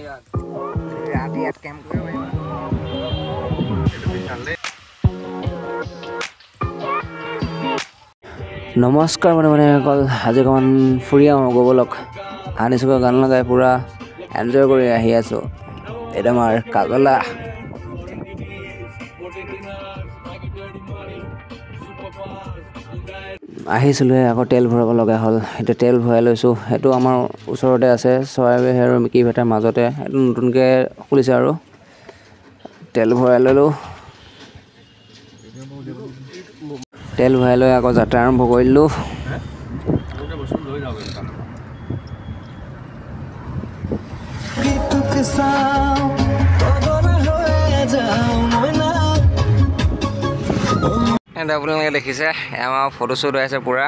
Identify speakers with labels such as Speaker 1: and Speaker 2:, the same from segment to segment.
Speaker 1: ইয়াত ৰাতি ইয়াত কেম্প কৰিব পাৰিব। নমস্কাৰ মানে সকল, আজি অকণমান ফুৰি আহোঁ ব'লক। আনিছোঁ গান লগাই পূৰা এনজয় কৰি আহি আছোঁ। এইটো আমাৰ কাজলা। আহিছিলোঁহে, আকৌ তেল ভৰাব লগা হ'ল। এতিয়া তেল ভৰাই লৈছোঁ। সেইটো আমাৰ ওচৰতে আছে, চৰাইবাহী আৰু মিকিৰভেটাৰ মাজতে। এইটো নতুনকৈ খুলিছে আৰু তেল ভৰাই ল'লোঁ। তেল ভৰাই লৈ আকৌ যাত্ৰা আৰম্ভ কৰিলোঁ। আপোনালোকে দেখিছে, আমাৰ ফটো শ্বুট হৈ আছে পূৰা।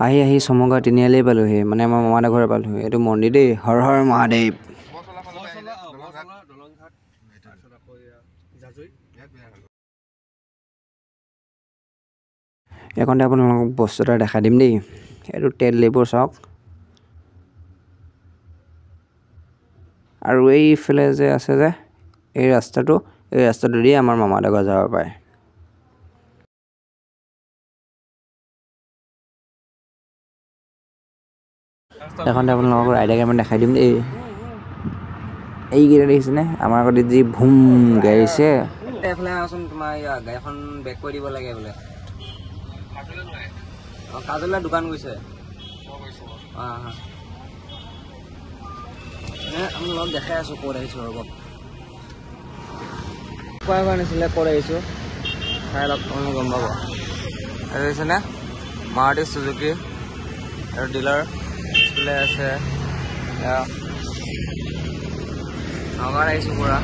Speaker 1: আহি আহি চমকা তিনিআলি পালোহি, মানে আমাৰ মামাহঁতৰ ঘৰ পালোহি। এইটো মন্দিৰ দেই, হৰ হৰ মহাদেৱ। এইকণতে আপোনালোকক বস্তু এটা দেখাই দিম দেই। এইটো তেল ডিপু চাওক, আৰু এইফালে যে আছে যে এই ৰাস্তাটো, এই ৰাস্তাটো দিয়ে আমাৰ মামাহঁতৰ ঘৰ যাব পাৰে। এইখনতে আপোনালোকক ৰাইডাৰ কেইটামান দেখাই দিম দেই। এইকেইটা দেখিছেনে, আমাৰ আগতে যি ভুম গাড়ী আহিছে। এইফালে আহোচোন, তোমাৰ গাড়ীখন বেক কৰি দিব লাগে বোলে। অঁ, কাজলা দোকান গৈছে। অঁ, আপোনালোকক দেখাই আছোঁ ক'ত আহিছোঁ, ৰ'ব। কোৱা হোৱা নাছিলে ক'ত আহিছোঁ, চাই লওক, আপোনালোকে গম পাব। আৰু দেখিছেনে, মাৰুতি চুজুকি আৰু ডিলাৰ পিছফালে আছে। নগাঁৱত আহিছোঁ পূৰা।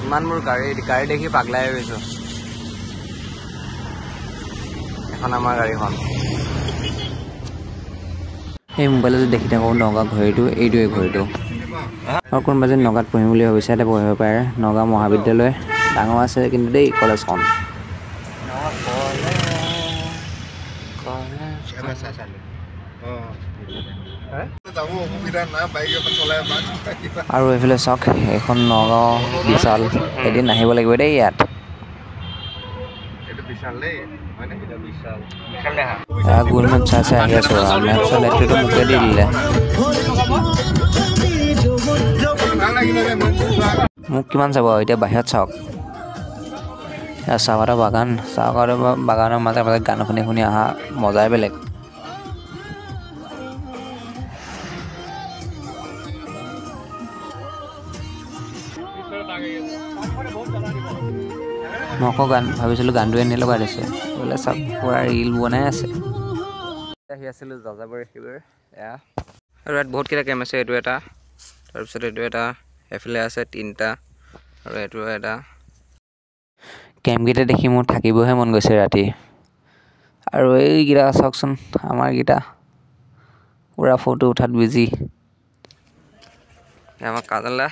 Speaker 1: ইমানবোৰ গাড়ী, গাড়ী দেখি পাগলাই হৈ গৈছোঁ। এখন আমাৰ গাড়ীখন। এই মোবাইলত যে দেখি থাকোঁ নগাঁও ঘড়ীটো, এইটোৱে ঘড়ীটো। আৰু কোনোবা যদি নগাঁৱত পঢ়িম বুলি ভাবিছে, ইয়াতে পঢ়িব পাৰে। নগাঁও মহাবিদ্যালয় ডাঙৰ আছে কিন্তু দেই কলেজখন। আৰু এইফালে চাওক, এইখন নগাঁও বিশাল। এদিন আহিব লাগিব দেই ইয়াত। গুগল মেপ চাই চাই আহি আছোঁ। মেপছৰ দায়িত্বটো মোকে দি দিলে। মোক কিমান চাব এতিয়া, বাহিৰত চাওক, চাহপাতৰ বাগান। চাহপাতৰ বাগানৰ মাজে মাজে গান শুনি শুনি অহা মজাই বেলেগ। মই আকৌ গান ভাবিছিলোঁ, গানটো এনেই লগাই দিছে বোলে। চাওক, পূৰা ৰিল বনাই আছে। আহি আছিলোঁ যাযাবৰী শিবিৰ এয়া। আৰু ইয়াত বহুতকেইটা কেম্প আছে। এইটো এটা, তাৰপিছত এইটো এটা, এইফালে আছে তিনিটা আৰু এইটো এটা। কেম্পকেইটা দেখি মোৰ থাকিবহে মন গৈছে ৰাতি। আৰু এইকেইটা চাওকচোন, আমাৰকেইটা পূৰা ফটো উঠাত বিজি। আমাৰ কাজলা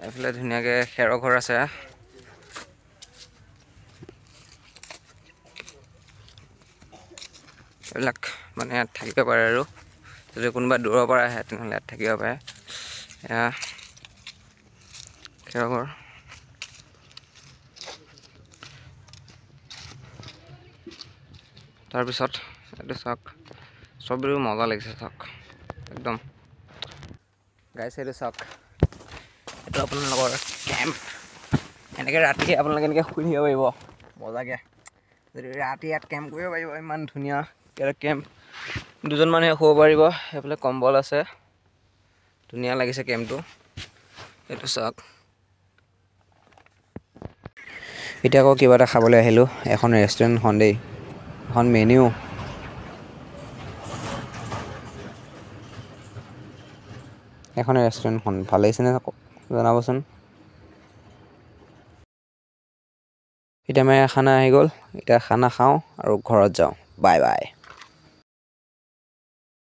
Speaker 1: এইফালে ধুনীয়াকৈ খেৰৰ ঘৰ আছে। এইবিলাক মানে ইয়াত থাকিব পাৰে, আৰু যদি কোনোবা দূৰৰ পৰা আহে তেনেহ'লে ইয়াত থাকিব পাৰে। এয়া খেৰৰ ঘৰ। তাৰপিছত এইটো চাওক, চববোৰ মজা লাগিছে, চাওক একদম। গাইছে, এইটো চাওক, এইটো আপোনালোকৰ কেম্প। এনেকৈ ৰাতি আপোনালোকে এনেকৈ শুই থাকিব পাৰিব মজাকৈ। যদি ৰাতি ইয়াত কেম্প কৰিব পাৰিব, ইমান ধুনীয়া কেম্প, দুজন মানুহে শুব পাৰিব। সেইফালে কম্বল আছে, ধুনীয়া লাগিছে কেম্পটো। এইটো চাওক। এতিয়া আকৌ কিবা এটা খাবলৈ আহিলোঁ, এখন ৰেষ্টুৰেণ্টখন দেই, এখন মেনিউ। এখন ৰেষ্টুৰেণ্টখন ভাল লাগিছেনে জনাবচোন। এতিয়া মানে খানা আহি গ'ল, এতিয়া খানা খাওঁ আৰু ঘৰত যাওঁ। Bye bye.